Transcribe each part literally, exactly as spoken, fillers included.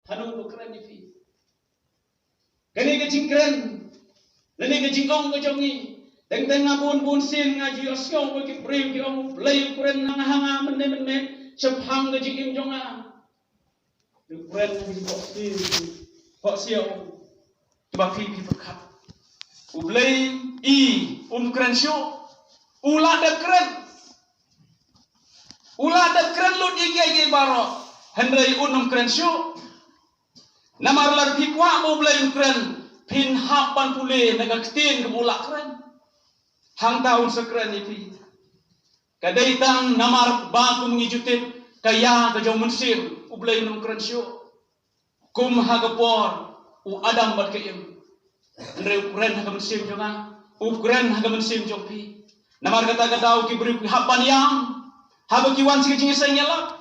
Hano ba kren ïa phi? Kane ka jingkren, lane ka jingong ka jong ngi. Teng teng nga bun bun sien nga ju ïohsngew ba ki briew ki ong, U Blei u kren na nga ha nga mynne mynne shaphang ka jingim jong nga. U kren ha ki jingphohsiew, phohsiew ba phi phi pyrkhat. U Blei i um kren shuh. U la dep kren. U la dep kren lut ïa kiei kiei baroh. Hynrei un um kren shuh. Namar lada phi kwah ba U Blei un kren, phin hap ban pule na ka ktien kaba u la kren. Hangta un sa kren ïa phi. Ka dei tang namar ba kum ngi ju tip ka ïa ka jong u Mynsiem, U Blei un um kren shuh. Kum ha ka por u Adam bad ka Im. Hynrei u kren ha ka mynsiem jong nga, u kren ha ka mynsiem jong phi. Namar kata ka daw ki briew ki hap ban ïam haba ki wan sha ka jingïaseng ïalap.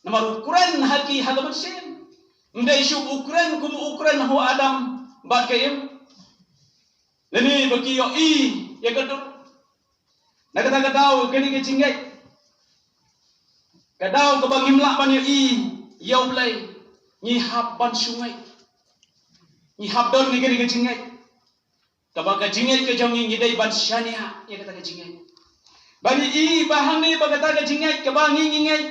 Namar u kren ha ki ha ka mynsiem. Ym dei shuh u kren kum u kren ha u Adam bad ka Im. Lane ba ki ïohi ïa ka dur. Na kata ka daw kane ka jingngeit, ka daw kaba ngim lah ban ïohi ïa U Blei, ngi hap ban shu ngeit. Ngi hap don ïa kane ka jingngeit. Kaba ka jingngeit ka jong ngi ngi dei ban shaniah ïa kata ka jingngeit. Ba ngi i ba hangne ba kata ka jingngeit kaba ngi ngi ngeit,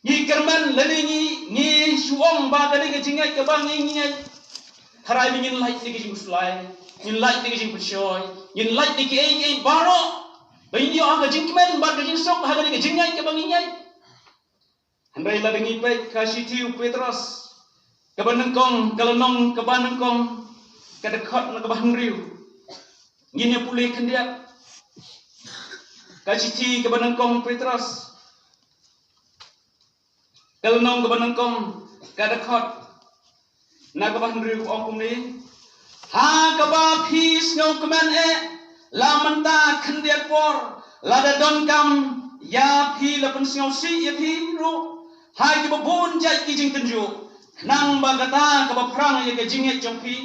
ngi kyrmen lane ngi ngi shu ong ba kane ka jingngeit kaba ngi ngi ngeit. Tharai ba ngin lait na ki jingkhuslai, ngin lait na ki jingpynshoi, ngin lait na kiei kiei baroh. Ba ngin ïoh ha ka jingkmen bad ka jingsuk ha kane ka jingngeit kaba ngi ngeit. Hynrei lada ngi peit ka shithi u Petros kaba nyngkong, ka lynnong kaba nyngkong, ka dkhot na kaba hynriew. Ngin ïa pule khyndiat. Ka shithi kaba nyngkong Petros, ka lynnong kaba nyngkong, ka dkhot na kaba hynriew, ong kumne: Ha kaba phi sngewkmen eh, la mynta khyndiat por, lada donkam ïa phi la pynsngewsih ïa phi ruh ha kiba bun jait ki jingtynjuh, khnang ba kata kaba phrang ïa ka jingngeit jong phi,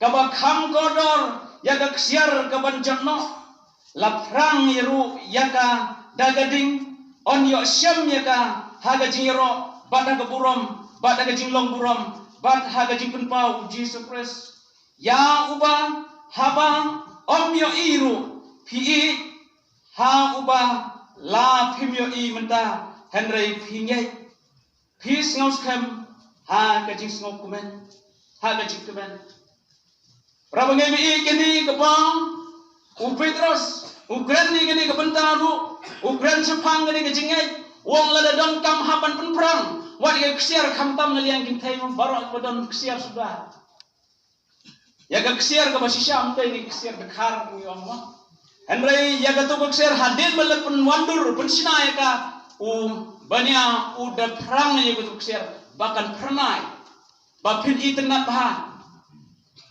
kaba kham kordor ïa ka ksiar kaban jot noh, la phrang ïa ruh ïa ka da ka ding, yn ïoh shem ïa ka ha ka jingïaroh bad ha ka burom bad ha ka jinglong burom bad ha ka jingpynpaw U Jisu Khrist. Ïa uba haba ym ïohi ruh phi ïeit, ha uba la phim ïohi mynta hynrei phi ngeit. Phi sngewskhem ha ka jingsngewkmen, ha ka jingkmen. Para bangeit, kane kaba u Petros u kren ïa kane ka bynta ruh, u kren shaphang kane ka jingngeit, u ong lada donkam hap ban pynphrang wat ïa ka ksiar, khamtam na liang kynthei, baroh ba don ksiar suda. Ïa ka ksiar kaba shisha ym dei ka ksiar dkhar ngi ong mo. Hynrei ïa kato ka ksiar hadien ba la pynwandur pynshna ïa ka, u bania u da phrang ïa kato ka ksiar ba kan phyrnai, ba phin itynnad bha.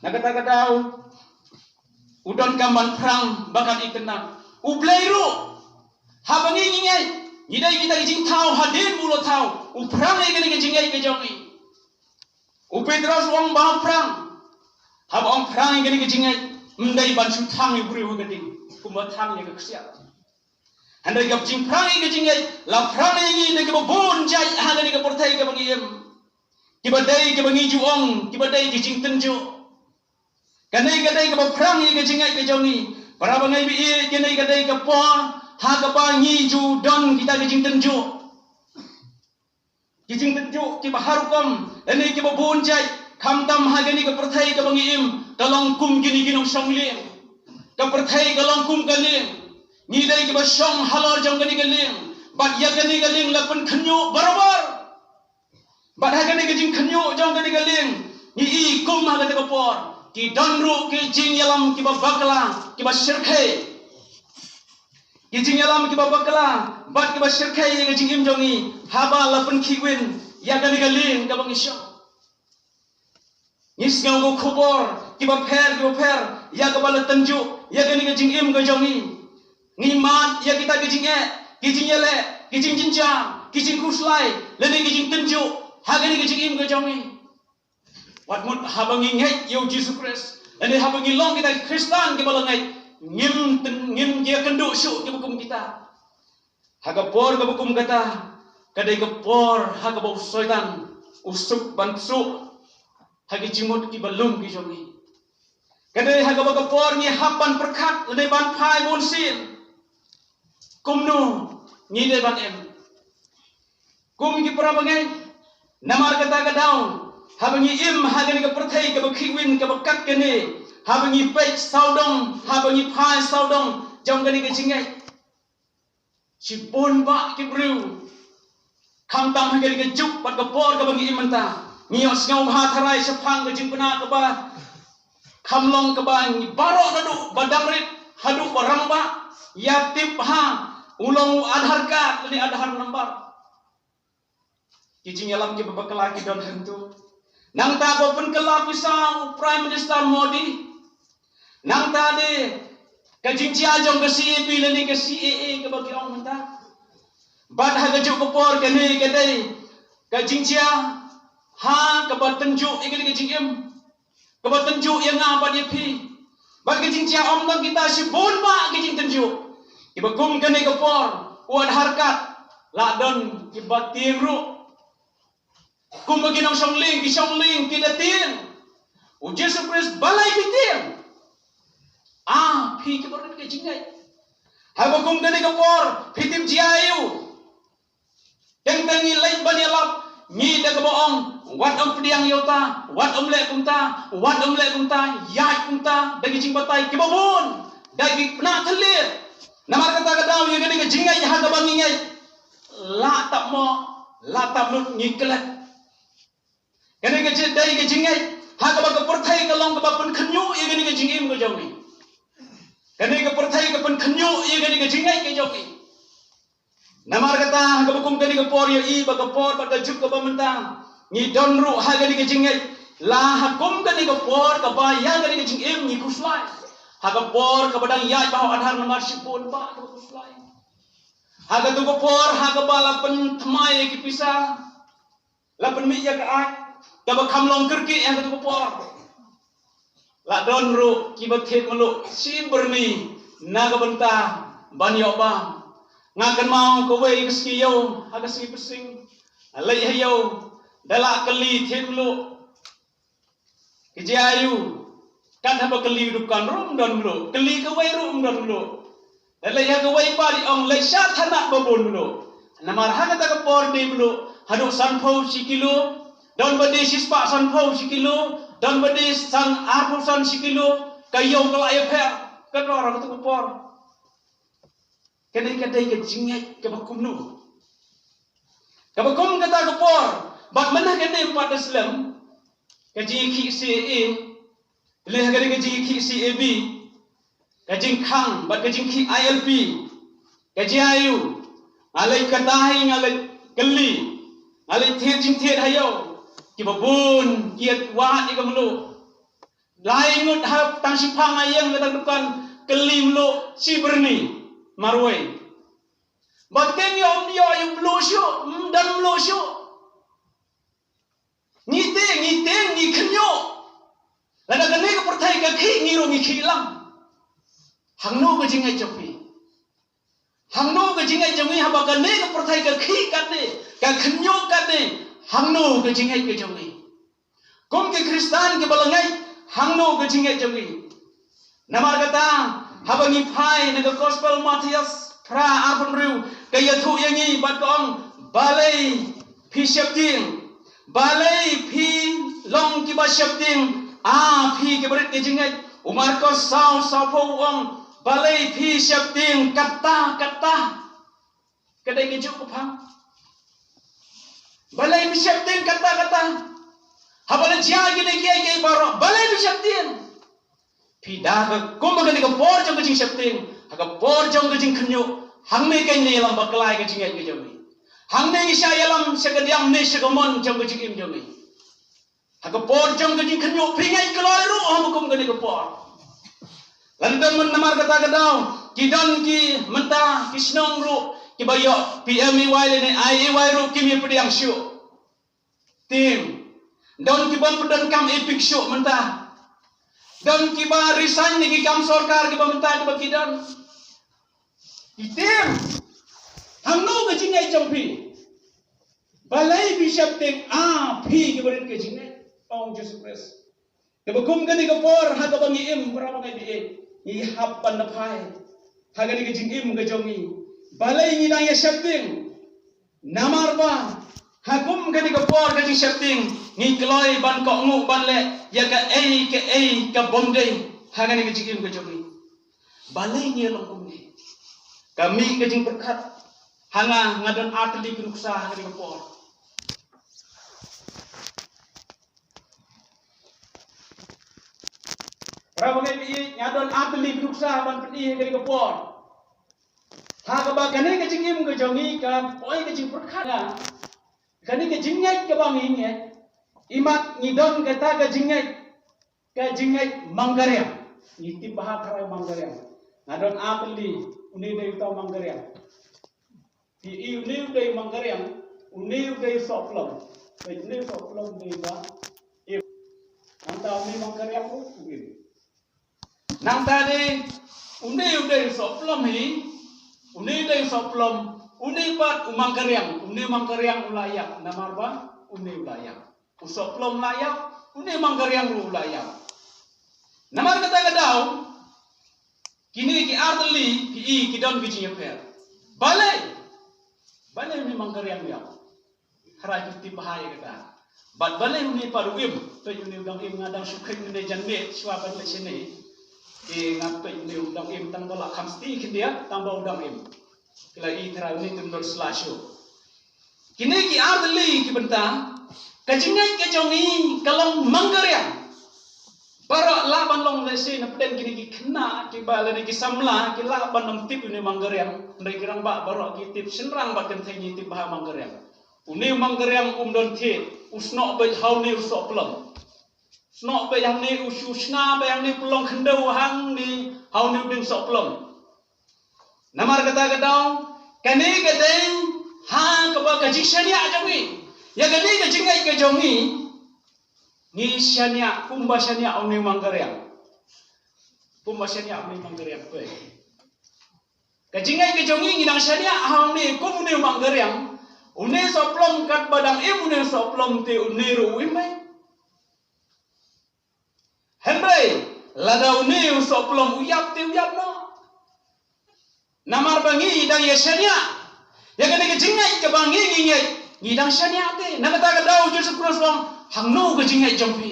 Na kata ka daw u donkam ban phrang ba kan itynnad. U Blei ruh haba ngi ngi ngeit, ngi dei kita ki jingthaw hadien ba u la thaw, u phrang ïa kane ka jingngeit ka jong ngi. U Petros u ong ba phrang. Haba ong phrang ïa kane ka jingngeit, ym dei ban shu thang ïa u briew ha ka ding kumba thang ïa ka ksiar. Hynrei ka jingphrang ïa ka jingngeit la phrang ïa ngi na kiba bun jait ha kane ka pyrthei kaba ngi im, kiba dei kiba ngi ju ong kiba dei ki jingtynjuh. Kane ka dei kaba phrang ïa ka jingngeit ka jong ngi. Para bangeit, kane ka dei ka por ha kaba ngi ju don kita ki jingtynjuh. Ki jingtynjuh kiba har rukom lane kiba bun jait, khamtam ha kane ka pyrthei kaba ngi im, ka long kum kine ki nongshong lieng. Ka pyrthei ka long kum ka lieng. Ngi dei kiba shong halor jong kane ka lieng, bad ïa kane ka lieng la pynkhynñiuh barabor. Bad ha kane ka jingkhynñiuh jong kane ka lieng, ngi i kum ha kane ka por ki don ruh ki jingïalam kiba bakla, kiba shyrkhei. Ki jingïalam kiba bakla bad kiba shyrkhei ïa ka jingim jong ngi haba la pynkhih win ïa kane ka lieng kaba ngi shong. Ngi sngew ka khubor kiba pher kiba pher ïa kaba la tynjuh ïa kane ka jingim ka jong ngi. Ngi mad ïa kita ki jingeh, ki jingïaleh, ki jingjynjar, ki jingkhuslai lane ki jingtynjuh ha kane ka jingim ka jong ngi. Wat mut haba ngi ngeit ïa u Jisu Khrist lane haba ngi long kita ki Khristan kiba la ngeit, ngim tyn-, ngim ïakynduh shuh kiba kum kita. Ha ka por kaba kum kata, ka dei ka por ha kaba u Soitan u suk ban psuh ha ki jingmut kiba lum ki jong ngi. Ka dei ha kaba ka por ngi hap ban pyrkhat lane ban phai bun sien, kumno ngi dei ban im. Kum ki para bangeit, namar kata ka daw, haba ngi im ha kane ka pyrthei kaba khih win kaba kat kane, haba ngi peit sawdong, haba ngi phai sawdong jong kane ka jingngeit, shibun bah ki briew, khamtam ha kane ka juk bad ka por kaba ngi im mynta, ngi ïohsngew bha tharai shaphang ka jingpynah kaba kham long kaba ngi baroh naduh ba dang rit haduh ba rangbah ïa tip ha u long u Aadhaar card lane Aadhaar number. Ki jingïalam kiba bakla ki don hangto. Nangta ba pynkylla pisa u Prime Minister Modi. Nangta de ka jingjia jong ka C A A lane ka C A A kaba ki ong mynta. Bad ha kajuh ka por kane ka dei ka jingjia ha kaba tynjuh ïa kane ka jingim, kaba tynjuh ïa nga bad ïa phi. Bad ka jingjia ym tang kita, shibun bah ki jingtynjuh. Kiba kum kane ka por, u Aadhaar card la don kiba tieng ruh. Kumba ki nongshong lieng, ki shong lieng, ki da tieng. U Jisu Khrist balei phi tieng? Ah, phi kiba rit ka jingngeit. Haba kum kane ka por, phi tip jia aïu? Teng teng ngi leit ban ïalap, ngi da kaba ong, wat ym pdiang ïa uta, wat ym leh kumta, wat ym leh kumta, ïaid kumta, da ki jingbatai kiba bun, da ki pynah thylliej. Namar kata ka daw ïa kane ka jingngeit ha kaba ngi ngeit, la tap mo, la tap lut ngi klet. Kane ka jingdei ka jingngeit ha kaba ka pyrthei ka long kaba pynkhynñiuh ïa kane ka jingim ka jong ngi. Kane ka pyrthei ka pynkhynñiuh ïa kane ka jingngeit ka jong ngi. Namar kata ha kaba kum kane ka por ïohi ba ka por bad ka juk kaba mynta ngi don ruh ha kane ka jingngeit, la ha kum kane ka por kaba ïa kane ka jingim ngi khuslai. Ha ka por kaba dang ïaid bha u Aadhaar namar shibun bah kaba khuslai. Ha katu ka por ha kaba la pynthymmai ïa ki pisa, la pynmih ïa ka aiñ kaba kham long kyrkieh ha katu ka por. La don ruh kiba thied mluh shi byrni na ka bynta ban ïoh bam. Nga kynmaw kawei ka sngi ïew ha ka Sngi Psing, nga leit ha ïew, da la kylli thied mluh. Ka jia aïu? Kat haba kylli u dukan ruh ym don mluh, kylli kawei ruh ym don mluh. Da leit ha kawei pat i ong leit sha thanat ba bun mluh. Namar ha kata ka por dei mluh haduh sanphew shi kilo, don ba dei shispah sanphew shi kilo, don ba dei san arphew san shi kilo. Ka ïew ka la ïapher. Ka dor ha kata ka por. Ka dei, ka dei ka jingngeit kaba kumno? Kaba kum kata ka por, bad mynta ka dei pat da slem ka jingïakhih C A A, leh ka dei ka jingïakhih C A B, ka jingkhang bad ka jingkhih I L P. Ka jia aïu? Nga leit kata hi, nga leit kylli, nga leit thied jingthied ha ïew, kiba bun ki ïa wad ïa ka mluh. Lai ngut ha tang shiphang nga ïeng ka tang dukan, kylli mluh shi byrni marwei. Bad te ngi ym ïoh ïa u mluh shuh, ym don mluh shuh. Ngi tieng, ngi tieng, ngi khynñiuh. Lada kane ka pyrthei ka khih ngi ruh ngi khih lang. Hangno ka jingngeit jong phi? Hangno ka jingngeit jong ngi haba kane ka pyrthei ka khih katne, ka khynñiuh katne? Hangno ka jingngeit ka jong ngi? Kum ki Khristan kiba la ngeit, hangno ka jingngeit jong ngi? Namar kata, haba ngi phai na ka Gospel Mathaios phra arphew hynriew, ka ïathuh ïa ngi bad ka ong, balei phi sheptieng? Balei phi long kiba sheptieng, a phi kiba rit ka jingngeit? U Markos saw, sawphew u ong, balei phi sheptieng katta katta? Ka dei kajuh ka phang. Balei phi sheptieng katta katta? Haba la jia kine kiei kiei baroh, balei phi sheptieng? Phi da ka kum ha kane ka por jong ka jingsheptieng, ha ka por jong ka jingkhynñiuh, hangne kan ngi ïalam bakla ïa ka jingngeit ka jong ngi. Hangne ngi shah ïalam sha ka diang ne sha ka mon jong ka jingim jong ngi. Ha ka por jong ka jingkhynñiuh phi ngeit kloi ruh ha kum kane ka por. Lada don, namar kata ka daw ki don ki mynta ki shnong ruh kiba ïoh P M A Y lane I A Y ruh kim ïa pdiang shuh. Tim. Don kiba pyndonkam EPIC shuh mynta. Don kiba resign na ki kam sorkar kiba mynta kiba ki don. Tim. Hangno ka jingngeit jong phi? Balei phi sheptieng, ah, phi kiba rit ka jingngeit, ong Jisu Khrist. Kaba kum kane ka por, ha kaba ngi im, para bangeit, ngi hap ban da phai ha kane ka jingim ka jong ngi. Balei ngi nang ïa sheptieng? Namar ba ha kum kane ka por ka jingsheptieng, ngi kloi ban kohnguh ban leh ïa kaei kaei ka bym dei ha kane ka jingim ka jong ngi. Balei ngi long kumne? Ka mih ka jingpyrkhat ha nga, nga don artylli ki nuksa ha kane ka por. Para bangeit, nga don artylli ki nuksa ban pyni ha kane ka por. Ha kaba kane ka jingim ka jong ngi ka poi ka jingpyrkhat, kane ka jingngeit kaba ngi ngeit. Imat ngi don kata ka jingngeit, ka jingngeit mangkariang. Ngi tip bha tharai mangkariang. Nga don artylli, une dei uta mangkariang. Phi i une u dei mangkariang, une u dei sohplom. Peit, une u sohplom dei ba im. Nangta une mangkariang ruh u im. Nangta dei une u dei sohplom hi, une u dei sohplom, une pat u mangkariang, une mangkariang u la ïap, namar ba une u la ïap. U sohplom la ïap, une mangkariang ruh u la ïap. Namar kata ka daw, kine ki artylli phi i ki don ki jingïapher. Balei? Balei une mangkariang u ïap? Hynrei phi tip bha ïa kata. Bad balei une pat u im? Peit une u dang im, nga dang shu kheiñ une janmiet shuwa ban leit shane. Te nga peit une u dang im tang ba la kham sti khyndiat tang ba u dang im. Ki la i tharai une te ym don sla shuh. Kine ki artylli ki bynta, ka jingngeit ka jong ngi ka long mangkariang. Baroh lah ban long lehse na pdeng kine ki khynnah kiba lane ki samla ki lah ban ym tip une mangkariang. Hynrei ki rangbah baroh ki tip, shynrang bad kynthei ngi tip bha mangkariang. Une mangkariang um don thied, u snoh beit ha une u sohplom. Snoh beit hangne u shu shna beit hangne u pynlong khyndew hangne ha une u dieng sohplom. Namar kata ka daw, kane ka dei ha kaba ka jingshaniah jong ngi. Ïa kane ka jingngeit ka jong ngi, ngi shaniah kumba shaniah une u mangkariang. Kumba shaniah une u mangkariang peit. Ka jingngeit ka jong ngi ngi nang shaniah ha une kum une u mangkariang. Une sohplom katba dang im une sohplom te une ruh u im beit. Hynrei lada une u sohplom u ïap te u ïap noh. Namar ba ngi dang ïa shaniah ïa kane ka jingngeit kaba ngi ngi ngeit, ngi dang shaniah te. Na kata ka daw Jisu Khrist u ong, hangno ka jingngeit jong phi?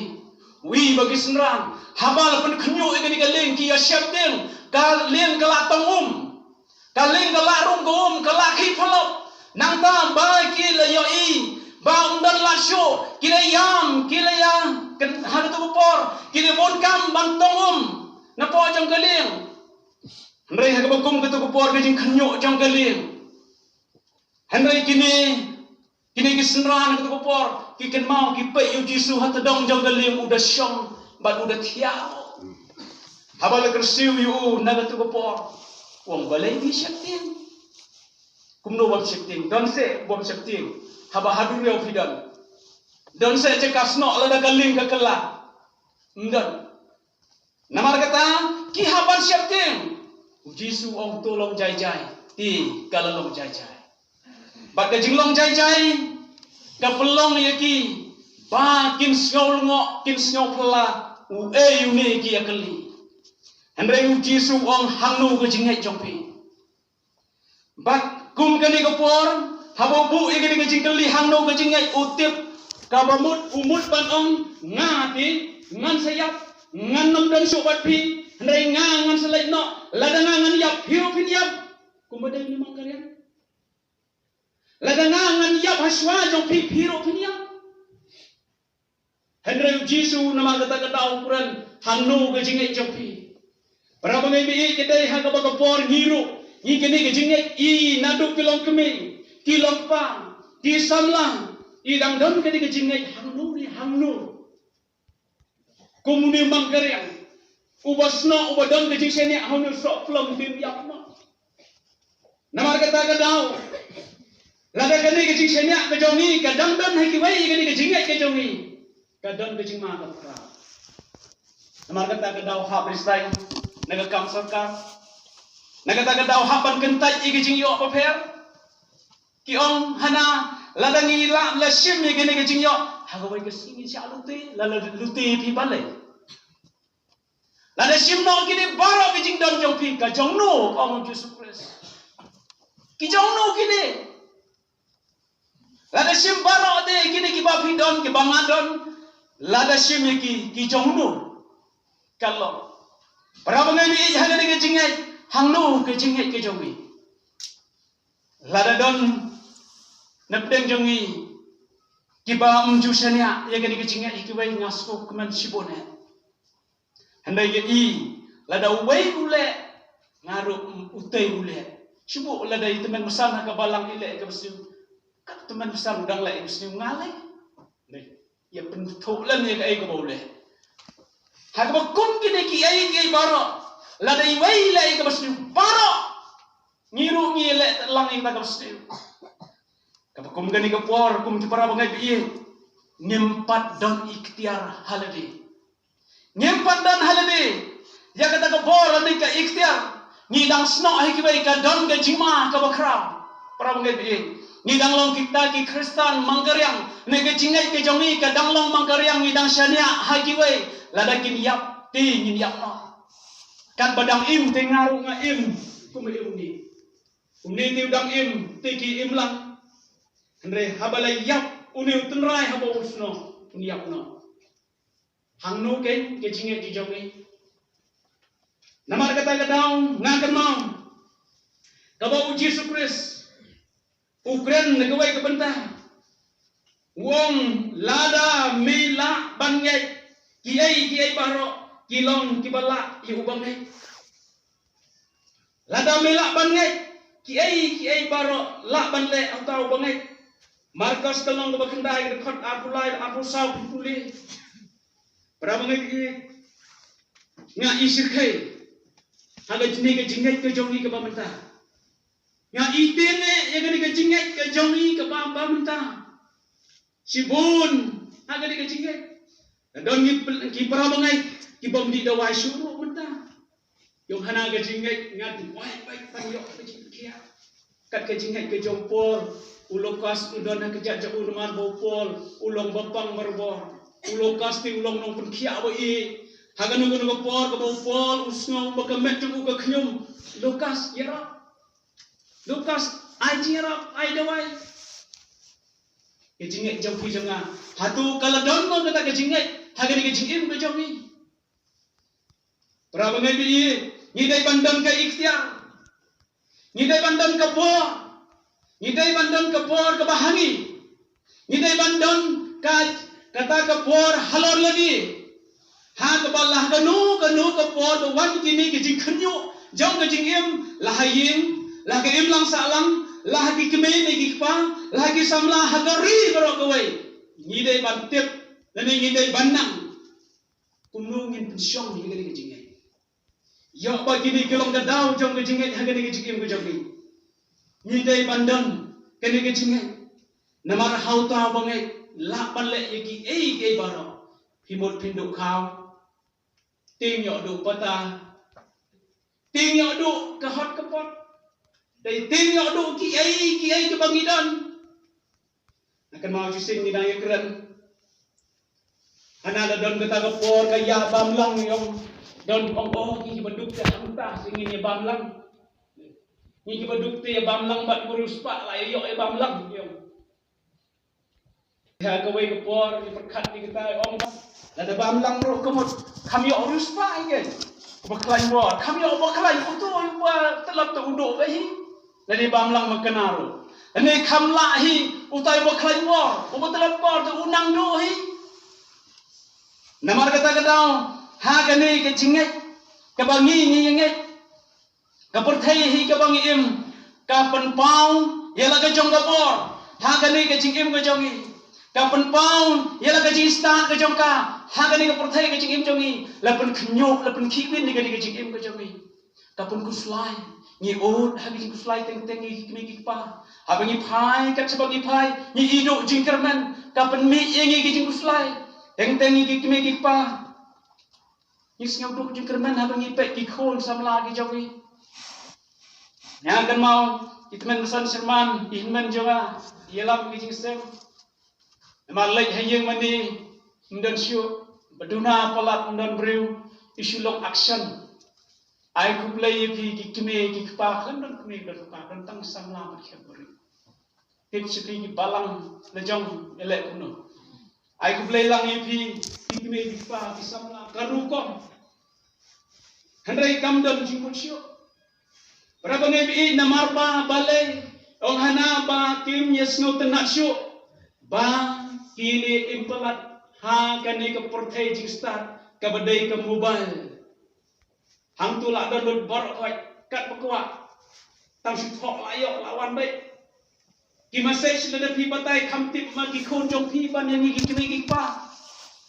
Wi ba ki synran haba la pynkhynñiuh ïa kane ka lieng ki ïa sheptieng, ka lieng ka la tong um. Ka lieng ka la rung ka um, ka la khih phalop. Nangta ba ki la ïohi ba ym don lad shuh, ki la ïam, ki la ïa, ha katu ka por ki la bun kam ban tong um napoh jong ka lieng. Hynrei ha kaba kum katu ka por ka jingkhynñiuh jong ka lieng. Hynrei kine Kine ki synran ha katu ka por ki kynmaw, ki peit ïa u Jisu ha tdong jong ka lieng u da shong bad u da thiah. Haba la kyrsiew ïa u na katu ka por, u ong, balei phi sheptieng? Kumno bym sheptieng? Don seh bym sheptieng haba ha duriaw phi don? Don seh jaka snoh lada ka lieng ka kylla? Ym don. Namar kata ki hap ban sheptieng. U Jisu u ong, to long jai jai. Te ka la long jai jai. Bad ka jinglong jai jai ka pynlong ïa ki ba kin sngew lyngngoh, kin sngew phylla, uei une ki ïa kylli. Hynrei u Jisu u ong, hangno ka jingngeit jong phi? Bad kum kane ka por, haba u buh ïa kane ka jingkylli, hangno ka jingngeit, u tip kaba mut, u mut ban ong, nga te ngan sa ïap, ngan ym don shuh bad phi. Hynrei nga ngan sa leit noh. Lada nga ngan ïap, phi ruh phin ïap. Kumba dei une u mangkariang. Lada nga ngan ïap ha shuwa jong phi, phi ruh phin ïap. Hynrei u Jisu namar kata ka daw u kren, hangno ka jingngeit jong phi? Para bangeit, ba ïeit, ka dei ha kaba ka por ngi ruh ngi kane ka jingngeit, i naduh ki long kmie, ki long kpa, ki samla, i dang don kane ka jingngeit, hangno ne hangno. Kum une u mangkariang uba snoh, uba don ka jingshaniah ha une u sohplom, te ym ïap noh. Namar kata ka daw, lada kane ka jingshaniah ka jong ngi ka dang don ha kiwei, kane ka jingngeit ka jong ngi ka don ka jingma ka phra. Namar kata ka daw hap resign na ka kam sorkar. Na kata ka daw hap ban kyntait ïa ka jingïoh bapher. Ki ong hana, Lada ngi la, la shim ïa kane ka jingïoh, ha kawei ka sngi ngin shah lute, la, la lute phi balei? Lada shim noh kine baroh ki jingdon jong phi, ka jong no, ong u Jisu Khrist. Ki jong no kine. Lada shim baroh te kine kiba phi don, kiba nga don, lada shim ïa ki, ki jong no. Ka long. Para bangeit, ïa ha kane ka jingngeit, hangno ka jingngeit ka jong ngi? Lada don na pdeng jong ngi kiba ym ju shaniah ïa kane ka jingngeit, ïa kiwei, nga sngewkmen shibun eh. Hynrei ïa i, lada uwei u leh, nga ruh utei u leh. Shu buh lada i tymmen basan ha ka balang i leh ïa kaba sniew, ka tymmen basan u dang leh ïa kaba sniew, nga leh. Hynrei ïa pynthoh lem ïa kaei kaba u leh. Ha kaba kum kine kiei kiei baroh, lada iwei i leh ïa kaba sniew, baroh ngi ruh ngi leh lang ïa kaba sniew. Kaba kum kane ka por, kum ki para bangeit ba ïeit, ngim pat don iktiar ha lade. Ngim pat don ha lade ïa kata ka bor lane ka iktiar. Ngi dang snoh ha kiwei, ka don ka jingma kaba khraw. Para bangeit ba ïeit, ngi dang long kita ki Khristan mangkariang, ne ka jingngeit ka jong ngi ka dang long mangkariang, ngi dang shaniah ha kiwei. Lada kin ïap te ngin ïap noh. Katba dang im te nga ruh nga im kum i um ngi. Une te u dang im te ki im lang. Hynrei haba la ïap une u tynrai, haba u snoh, un ïap noh. Hangno keiñ ka jingngeit ka jong ngi? Namar kata ka daw nga kynmaw kaba u Jisu Khrist u kren na kawei ka bynta. U ong, lada me lah ban ngeit kiei kiei baroh, ki long kiba lah ïa uba ngeit. Lada me lah ban ngeit kiei kiei baroh, lah ban leh uta uba ngeit. Markos ka lynnong kaba khyndai, ka dkhot arphew lai, arphew saw, pule. Para bangeit, nga i shyrkhei ha kane ka jingngeit ka jong ngi kaba mynta. Nga i tieng eh ïa kane ka jingngeit ka jong ngi kaba, ba mynta. Shibun ha kane ka jingngeit. Don ngi pl-, ki para bangeit kibym dih dawai shuh ruh mynta. Ïong hana ka jingngeit, nga duwai beit ban ïoh ka jingpynkhiah. Kat ka jingngeit ka jong u Paul, u Lukas u don ha ka jait jong u namar ba u Paul u long ba pang barabor. U Lukas te u long nongpynkhiah ba ïeit. Ha kano kano ka por kaba u Paul u sngew ba ka met jong u ka khñium, Lukas, ïarap. Lukas, ai jingïarap, ai dawai. Ka jingngeit jong phi jong nga, hato ka la don mo kata ka jingngeit ha kane ka jingim ka jong ngi? Para bangeit ba ïeit, ngi dei ban don ka iktiar. Ngi dei ban don ka bor. Ngi dei ban don ka bor kaba ha ngi. Ngi dei ban don ka, kata ka bor halor lade. Ha kaba la kano kano ka por ba wan kine ki jingkhynñiuh jong ka jingim, la ha ïing, la ha ka imlang sahlang, la ha ki kmie ne ki kpa, la ha ki samla, ha ka ri baroh kawei, ngi dei ban tip lane ngi dei ban nang kumno ngin pynshong ïa kane ka jingngeit. Ïoh ba kine ki long ka daw jong ka jingngeit ha kane ka jingim ka jong ngi. Ngi dei ban don kane ka jingngeit. Namar ha uta uba ngeit lah ban leh ïa kiei kiei baroh. Phi mut phin duh khaw, tieng ïoh duh pata, tieng ïoh duh ka hot ka pot, dei tieng ïoh duh kiei kiei kiba ngi don. Nga kynmaw shisien ngi dang ïakren. Hana la don kata ka por ka ïa bam lang ïong. Don ong, oh, ngi kiba duk te hangta shisien ngin ïa bam lang. Ngi kiba duk te ïa bam lang bad u riewspah la ïa ïoh ïa bam lang ïong. Ha kawei ka por ngi pyrkhat ïa kata, ong, lada bam lang ruh ka mut kham ïoh u riewspah ïa keiñ. Uba khlaiñ bor kham ïoh uba khlaiñ, uto uba tlot te u duh beit hi. Lane bam lang ma kane ruh, lane kham lah hi, utai uba khlaiñ bor, uba tlot bor te u nang duh hi. Namar kata ka daw, ha kane ka jingngeit kaba ngi ngi ïa ngeit, ka pyrthei hi kaba ngi im ka pynpaw ïa la ka jong ka bor ha kane ka jingim ka jong ngi. Ka pynpaw ïa la ka jingstad ka jong ka ha kane ka pyrthei ka jingim jong ngi. La pynkhynñiuh, la pynkhih win ïa kane ka jingim ka jong ngi. Ka pynkhuslai, ngi ud ha ki jingkhuslai teng teng ïa ki kmie ki kpa. Haba ngi phai, kat shaba ngi phai, ngi ïoh duh jingkyrmen, ka pynmih ïa ngi ki jingkhuslai teng teng ïa ki kmie ki kpa. Ngi sngew duh jingkyrmen haba ngi peit ki khun samla ki jong ngi. Nga kynmaw i tymmen basan syrman, i hynmen jong nga, ïalam ki jingseng. Namar leit ha ïing mane, ym don shuh, ba duna palat ym don briew, i shu long action. Ai khublei ïa phi ki kmie ki kpa, khlem don kmie don kpa, don tang samla bad khep briew. Tip sha phi ki balang la jong ïaleh kumno. Ai khublei lang ïa phi ki kmie ki kpa ki samla ka rukom. Hynrei kam don jingmut shuh. Para bangeit ba ïeit, namar ba balei ong hana ba kim ïa sngewtynnat shuh ba kine im palat ha kane ka pyrthei jingstad kaba dei ka mobile. Hangto la download baroh khoit kat ba kwah. Tang shu thoh la ïoh la wan beit. Ki message lada phi batai kham tip ma ki khun jong phi ban ïa ngi ki kmie ki kpa.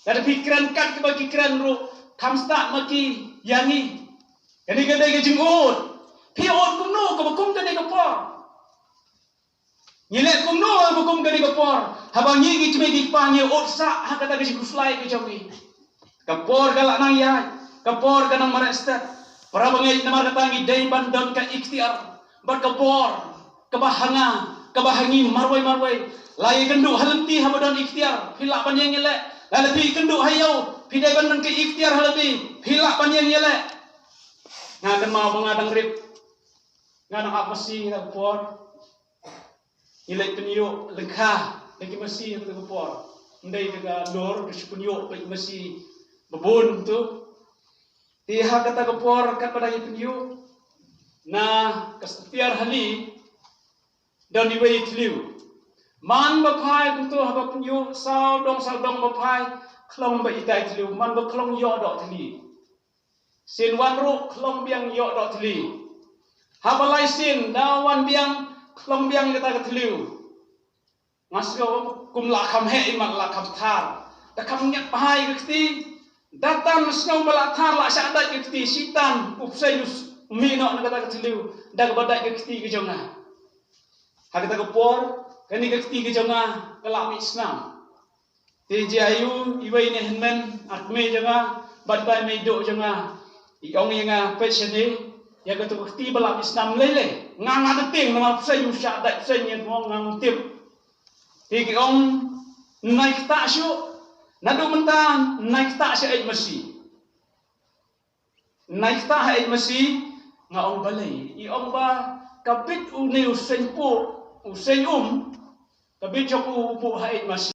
Lada phi kren kat kiba ki kren ruh kham stad ma ki ïa ngi. Kane ka dei ka jingud. Phi ud kumno kaba kum kane ka por? Ngi leh kumno kaba kum kane ka por? Haba ngi ki kmie ki kpa ngi ud sah ha kata ka jingkhuslai ka jong ngi. Ka por ka la nang ïaid, ka por ka nang mareh stet. Para bangeit, namar kata ngi dei ban don ka iktiar bad ka bor kaba ha nga, kaba ha ngi marwei marwei. La ïakynduh ha lynti haba don iktiar phi lah ban ïeng ïaleh. Lada phi ïakynduh ha ïew phi dei ban don ka iktiar ha lade phi lah ban ïeng ïaleh. Nga kynmaw ba nga dang rip, nga dang ap masi ha ka por. Ngi leit pynïoh lyngkha da ki masi ha kata ka por. Ym dei da ka lor, ka shu pynïoh bad ki masi ba bun tu. Te ha kata ka por katba dang ïa pynïoh na ka step tiar hali, don iwei i thliew. Man ba phai kumto haba pynïoh sawdong sawdong ba phai, khlong ba itai thliew, man ba khlong ïoh doh thylli. Sien wan ruh khlong biang ïoh doh thylli. Haba lai sien da wan biang khlong biang kata ka thliew. Nga sngew kum la kham heh imat la kham thar. Da kham ngiat bha ïa ka kti. Da tan sngew ba la thar la shah dait ka kti, Soitan u bseiñ u mih noh na kata ka thliew da kaba dait ka kti ka jong nga. Ha kata ka por kane ka kti ka jong nga ka la mih snam. Te jia ïa u iwei ne hynmen, ar kmie jong nga bad itai mei duh jong nga, i ong ïa nga, peit shane, ïa kato ka kti ba la mih snam lei lei. Nga nga da tieng namar bseiñ u shah dait bseiñ ïa nga ngam tip. Te ki ong, nai ktah shuh, naduh mynta nai ktah shuh eit masi. Nai ktah ha eit masi. Nga ong balei? I ong ba ka bit une u seiñ puh, u seiñ um, ka bit jong u u puh ha eit masi.